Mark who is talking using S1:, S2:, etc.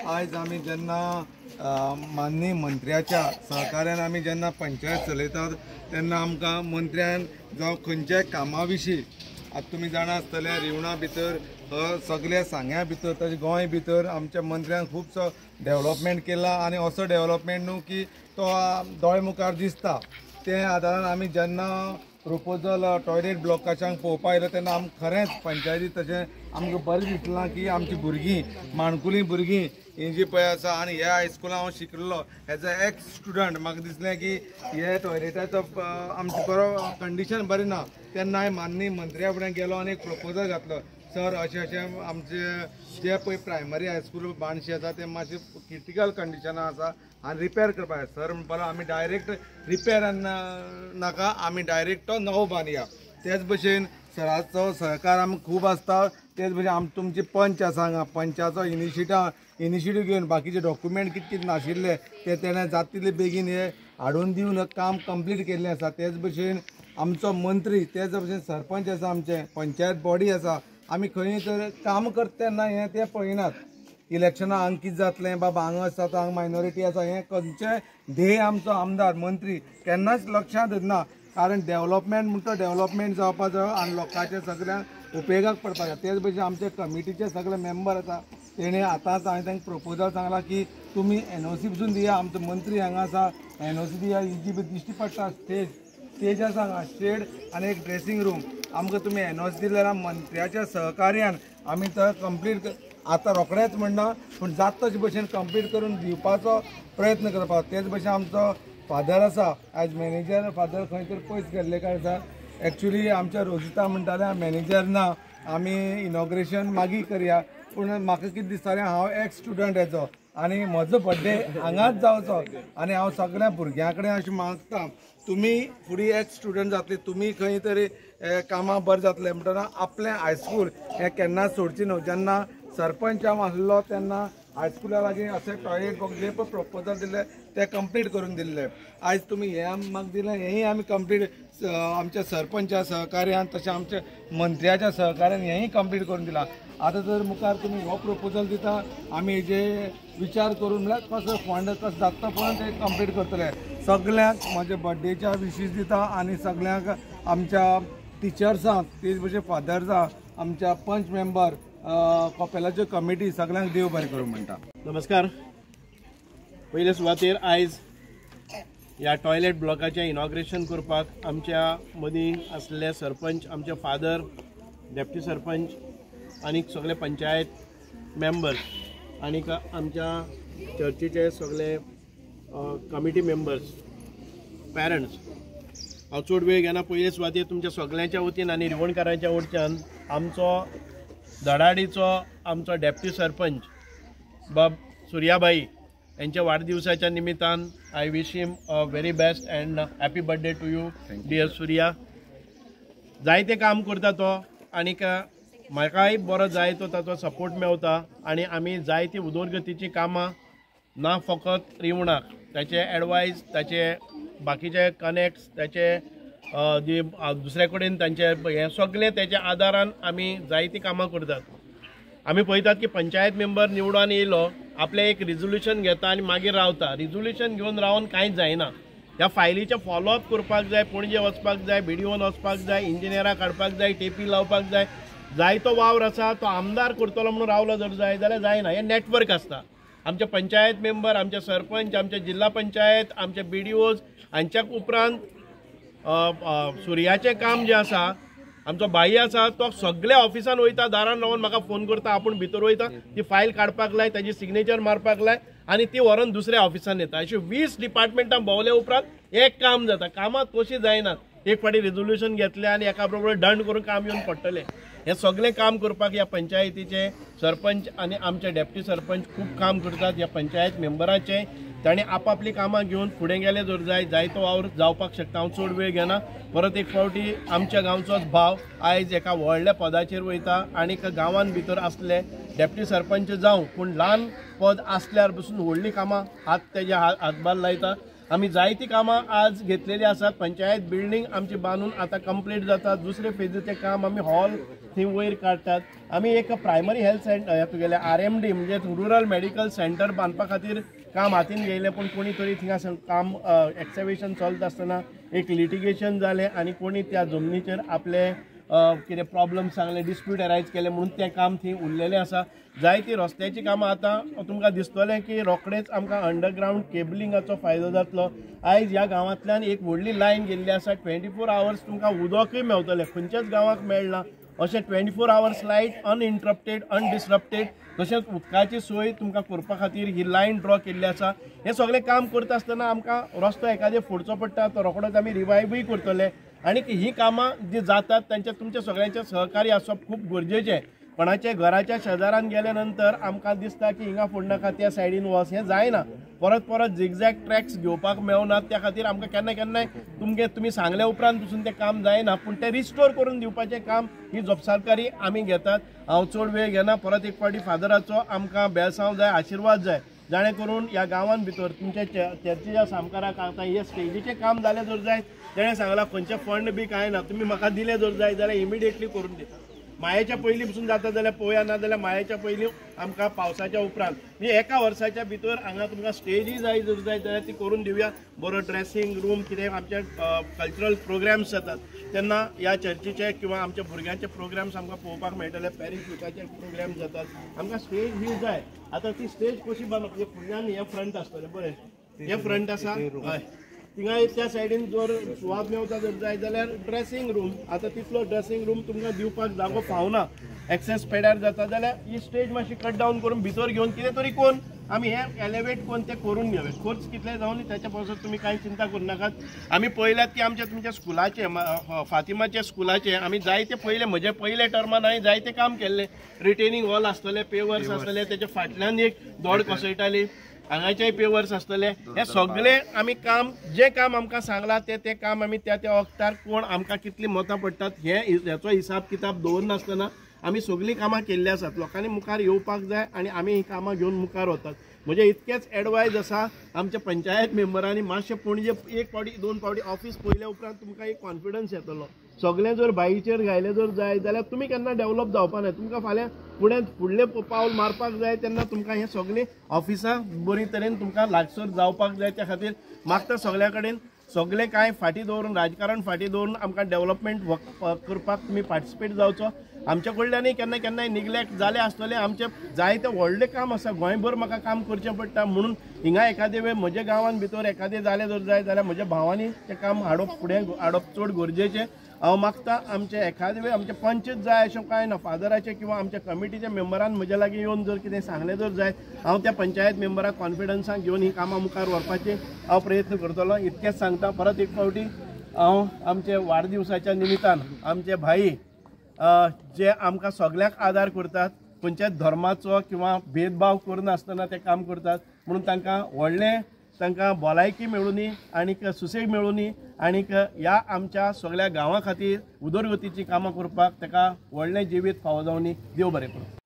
S1: आयज आमी जेन्ना माननीय मंत्र्याच्या सहकार्यान आमी जेन्ना पंचायत चलयतात तेन्ना आमकां मंत्र्यान जावं खंयच्याय कामा विशीं आतां तुमी जाणा आसतले रिवणा भितर सगल्या सांग्या भितर तशें गोंय भितर आमच्या मंत्र्यान खुबसो डेवलपमेंट केला आनी असो डेवलपमेंट न्हू की तो दोळे मुखार दिसता. ते आदारान आमी जेन्ना प्रोपोजल टॉयलेट ब्लॉकाच्यांक पळोवपाक आयलो तेन्ना आमकां खरेंच पंचायती तशें आमकां बरें दिसलां की आमची भुरगीं माणकुलीं भुरगीं ही जी पळय आसा आनी ह्या हायस्कुलान हांव शिकलो एज अ एक्स स्टुडंट म्हाका दिसलें की हे टॉयलेटाचो आमचें बरो कंडिशन बरें ना. तेन्ना हांवें माननीय मंत्र्या फुडें गेलो आनी एक प्रोपोजल घातलो, सर अशें अशें आमचे जे पळय प्रायमरी हायस्कूल बाणशी आसा तें मातशें क्रिटिकल कंडिशनान आसा आनी रिपेर करपाक जाय. सर म्हणपाक आमी डायरेक्ट रिपेर नाका, आमी डायरेक्ट तो नवो बांदया. तेच भशेन सराचो सहकार आमकां खूब आसता. तेच भशेन आम तुमचे पंच आसा हांगा, पंचाचो इनिशिएटीव घेवन बाकीचे डॉक्युमेंट कितें कितें नाशिल्ले ते तेणें जाता तितले बेगीन हे हाडून दिवन काम कंप्लीट केल्लें आसा. तेच भशेन आमचो मंत्री, तेच भशेन सरपंच आसा, आमचे पंचायत बॉडी आसा. आमी खंय तर काम करता तेन्ना हें तें पळयनात, इलेक्शनां हांगा कितें जातलें बाबा, हांगा आसा तो हांगा मायनॉरिटी आसा, हें खंयचें ध्येय आमचो आमदार मंत्री केन्नाच लक्षांत धरना. कारण डेवलपमेंट म्हणटा डेवलपमेंट जावपा जाय आनी लोकांचे सगळ्यांक उपेगाक पडपाक जाय. तेच भशेन आमचे कमिटीचे सगळे मेंबर आसा तेणे आतांच हांवें तांकां प्रोपोजल सांगलां की तुमी एनओसी पसून दिया, आमचो मंत्री हांगा आसा, एनओसी दिया. ही जी दिश्टी पडटा स्टेज आसा हांगा, शेड आनी एक ड्रेसींग रूम, आमकां तुमी एनओसी दिले जाल्यार मंत्र्याच्या सहकार्यान आमी तो कंप्लीट आतां रोखडेंच म्हणना पूण जाता तशे भशेन कंप्लीट करून दिवपाचो प्रयत्न करपाक. तेच भशेन आमचो फादर आसा एज मॅनेजर, फादर खंय तर पयस गेल्ले काय आसा. एक्चुली आमच्या रोजिता म्हणटालें मॅनेजर ना, आमी इनॉग्रेशन मागीर करया, पूण म्हाका कितें दिसतालें हांव एक्स स्टुडंट हेचो आनी म्हजो बड्डे हांगाच जावचो आनी हांव सगळ्या भुरग्यां कडेन अशें मागता तुमी फुडें एक्स स्टुडंट जातले, तुमी खंय तरी कामां बरें जातलें म्हणटना आपलें हायस्कूल हें केन्नाच सोडचें न्हू. जेन्ना सरपंच हांव आसलो तेन्ना हायस्कुला लागीं अशें टॉयलेट बॉक्स जे पळय प्रोपोजल दिल्ले ते कंप्लीट करून दिल्ले. आयज तुमी हें म्हाका दिलें हेंय आमी कंप्लीट आमच्या सरपंचा सहकार्यान तशें आमच्या मंत्र्याच्या सहकार्यान हेंय कंप्लीट करून दिलां. आतां जर मुखार तुमी हो प्रोपोजल दिता आमी हेजे विचार करून म्हळ्यार कसो फंड कसो जाता पळोवन ते कंप्लीट करतले. सगळ्यांक म्हज्या बड्डेच्या विशीस दिता आनी सगळ्यांक आमच्या टिचर्सांक, तेच भशेन फादर्सांक, आमच्या पंच मेंबर, कपेलाच्यो कमिटी सगळ्यांक देव बरें करूं म्हणटा.
S2: नमस्कार. पयले सुवातेर आयज ह्या टॉयलेट ब्लॉकाचें इनॉग्रेशन करपाक आमच्या मदीं आसले सरपंच, आमचे फादर, डेप्टी सरपंच आनी सगळे पंचायत मेंबर्स आनी आमच्या चर्चीचे सगळे कमिटी मेंबर्स, पेरंट्स. हांव चड वेळ घेना. पयले सुवातेर तुमच्या सगळ्यांच्या वतीन आनी रिवणकारांच्या वटच्यान आमचो धडाडीचो आमचो डेप्टी सरपंच बाब सुर्याबाई यांच्या वाढदिवसाच्या निमित्तान I wish him a very best and happy birthday to you dear Surya. जायते काम करता तो आनीक म्हाकाय बरो जाय तो ताचो सपोर्ट मेवता आनी आमी जायती उदरगतीचीं कामां ना फकत रिवणाक ताचे एडवायज, ताचे बाकीचे कनेक्ट्स, ताचे दुसऱ्या कडेन तांचे हें सगळें तेच्या आदारान आमी जायतीं कामां करतात. आमी पळयतात की पंचायत मेंबर निवडून येयलो आपलें एक रिजोल्युशन घेता आनी मागीर रावता. रिजोल्युशन घेवन रावन कांयच जायना. ह्या फायलीचें फॉलोअप करपाक जाय, पणजे वचपाक जाय, बीडीओन वचपाक जाय, इंजिनियराक हाडपाक जाय, टेपी लावपाक जाय. जायतो वावर आसा तो आमदार करतलो म्हणून रावलो जर जाय जाल्यार जायना. हें नेटवर्क आसता. आमचे पंचायत मेंबर, आमचे सरपंच, आमचे जिल्हा पंचायत, आमचे बीडीओज हांच्या उपरांत सुर्याचें काम जें आसा, आमचो भाई आसा तो सगळ्या ऑफिसान वयता, दारान रावन म्हाका फोन करता, आपूण भितर वयता, ती फायल काडपाक लाय, ताजी सिग्नेचर मारपाक लाय आनी ती व्हरोन दुसऱ्या ऑफिसान येता. अशें 20 डिपार्टमेंटां भोंवले उपरांत एक काम जाता. कामां तशीं जायनात. एक फावटी रेजोल्युशन घेतलें आनी एका बरोबर दंड करून काम येवन पडटलें. हें सगळें काम करपाक ह्या पंचायतीचे सरपंच आनी आमचे डेप्टी सरपंच खूब काम करतात. ह्या पंचायत मेंबराचें तांणी आपापली कामां घेवन फुडें गेले जर जाय जायतो वावर जावपाक शकता. हांव चड वेळ घेना. परत एक फावटी आमच्या गांवचोच भाव आयज एका व्हडल्या पदाचेर वयता आनी गांवान भितर आसले डेप्टी सरपंच जावं पूण ल्हान पद आसल्यार पसून व्हडलीं कामां हात तेज्या हातभार लायता. आमी जायतीं कामां आज घेतलेली आसात. पंचायत बिल्डींग आमची बांदून आतां कंप्लीट जाता. दुसरे फेजीचें काम आमी हॉल थंय वयर काडटात. आमी एक प्रायमरी हेल्थ सेंटर तुगेलें RMD म्हणजे रुरल मेडिकल सेंटर बांदपा खातीर काम हातीन घेयलें, पूण कोणी तरी थिंगा काम एक्सकेवेशन चलता आसतना एक लिटिगेशन जालें आनी कोणी त्या जमनीचेर आपले कितें प्रॉब्लम सांगले, डिस्प्यूट एरायज केले म्हणून तें काम थंय उरलेलें आसा. जायतीं रस्त्याचीं कामां आतां तुमकां दिसतलें की रोखडेच आमकां अंडरग्रावंड केबलिंगाचो फायदो जातलो. आयज ह्या गांवांतल्यान एक व्हडली लायन गेल्ली आसा. 24 आवर्स तुमकां उदकूय मेवतलें, खंयच्याच गांवाक मेळना अशें 24 आवर्स लायट अनइंटरप्टेड अनडिसरप्टेड. तशेंच उदकाची सोय तुमकां करपा खातीर ही लायन ड्रॉ केल्ली आसा. हें सगळें काम करता आसतना आमकां रस्तो एखादें फोडचो पडटा, तो रोखडोच आमी रिवायवूय करतले. आनी ही कामां जी जातात तांच्या तुमच्या सगळ्यांचें सहकार्य आसप खूब गरजेचें. कोणाच्या घराच्या शेजारान गेल्या नंतर आमकां दिसता की हिंगा फोडनाका त्या सायडीन वच, हें जायना. परत परत झिगझॅग ट्रॅक्स घेवपाक मेळना, त्या खातीर आमकां केन्ना केन्नाय तुमगे तुमी सांगल्या उपरांत पसून तें काम जायना, पूण तें रिस्टोर करून दिवपाचें काम ही जपसालकारी आमी घेतात. हांव चड वेळ घेना. परत एक फावटी फादराचो आमकां बेळसांव जाय, आशिर्वाद जाय, जाणे करून ह्या गांवान भितर तुमच्या चर्चीच्या सामकाराक आतां हे स्टेजीचें काम जालें जर जाय, तेणें सांगलां खंयचें फंड बी कांय ना, तुमी म्हाका दिलें जर जाय जाल्यार इमिडिएटली करून दिता. मायेच्या पयलीं पसून जाता जाल्यार पळोवया, ना जाल्यार मायेच्या पयलीं आमकां पावसाच्या उपरांत म्हणजे एका वर्साच्या भितर हांगा तुमकां स्टेजूय जाय जर जाय जाल्यार ती करून दिवया. बरो ड्रेसिंग रूम कितें आमचे कल्चरल प्रोग्राम्स जातात तेन्ना ह्या चर्चीचे किंवा आमच्या भुरग्यांचे प्रोग्राम्स आमकां पळोवपाक मेळटले. पॅरीस विकाचे प्रोग्राम जातात, आमकां स्टेज ही जाय. आतां ती स्टेज कशी बांदप, म्हणजे फुडल्यान हें फ्रंट आसतलें, बरें हें फ्रंट आसा, हय थिंगा त्या सायडीन जर सुवात मेवता जर जाय जाल्यार ड्रेसिंग रूम. आतां तितलो ड्रेसिंग रूम तुमकां दिवपाक जागो फावना, एक्सेस पेड्यार जाता जाल्यार ही स्टेज मातशी कट डावन करून भितर घेवन कितें तरी करून आमी हें एलिवेट करून तें करून घेवया. खर्च कितले जावन ताच्या पासून तुमी कांय चिंता करूं नाकात. आमी पळयल्यात की आमच्या तुमच्या स्कुलाचें, फातिमाच्या स्कुलाचें आमी जायते पयले, म्हजे पयले टर्मान हांवें जायते काम केल्लें. रिटेनिंग हॉल आसतलें, पेवर्स आसतले, तेच्या फाटल्यान एक दोड कोसळटाली, हांगाचेय पेवर्स आसतले. हे सगळे आमी काम, जें काम आमकां सांगलां तें तें काम आमी त्या त्या वखतार कोण आमकां कितलीं मतां पडटात हे हेचो हिसाब किताब दवरनासतना आमी सगळीं कामां केल्लीं आसात. लोकांनी मुखार येवपाक जाय आनी आमी हीं कामां घेवन मुखार वतात. म्हजें इतकेंच एडवायज आसा आमच्या पंचायत मेंबरांनी मातशें पणजे एक फावटी दोन फावटी ऑफिस पळयल्या उपरांत तुमकां एक कॉन्फिडन्स येतलो. सगळें जर बाईचेर घायलें जर जाय जाल्यार तुमी केन्ना डेवलप जावपा ना. तुमकां फाल्यां फुडें फुडलें पावल मारपाक जाय तेन्ना तुमकां हें सगळीं ऑफिसां बरी तरेन तुमकां लागसर जावपाक जाय. त्या खातीर मागता सगळ्या कडेन सगळें कांय फाटीं दवरून, राजकारण फाटीं दवरून आमकां डेवलपमेंट करपाक तुमी पार्टिसिपेट जावचो. आमच्या कडल्यानूय केन्ना केन्नाय निग्लेक्ट जालें आसतलें. आमचें जायतें व्हडलें काम आसा, गोंयभर म्हाका काम करचें पडटा, म्हणून हिंगा एखादे वेळ म्हज्या गांवान भितर एखादें जालें जर जाय जाल्यार म्हज्या भावांनी तें काम हाडप फुडें हाडप चड गरजेचें. हांव मागता आमचें एखादे वेळ आमचें पंचच जाय अशें कांय ना, फादराचें किंवा आमच्या कमिटीच्या मेंबरान म्हज्या लागीं येवन जर कितें सांगलें जर जाय, हांव त्या पंचायत मेंबराक कॉन्फिडन्सान घेवन हीं कामां मुखार व्हरपाचें हांव प्रयत्न करतलो. इतकेंच सांगता. परत एक फावटी हांव आमचे वाडदिवसाच्या निमित्तान आमचे भाई जे आमकां सगळ्यांक आदार करतात, खंयच्याच धर्माचो किंवा भेदभाव करनासतना ते काम करतात, म्हणून तांकां व्हडलें तांकां भलायकी मेळुनी आनीक सुसेग मेळुनी आनीक ह्या आमच्या सगळ्या गांवा खातीर उदरगतीचीं कामां करपाक ताका व्हडलें जिवीत फावो जावनी. देव बरें करूं.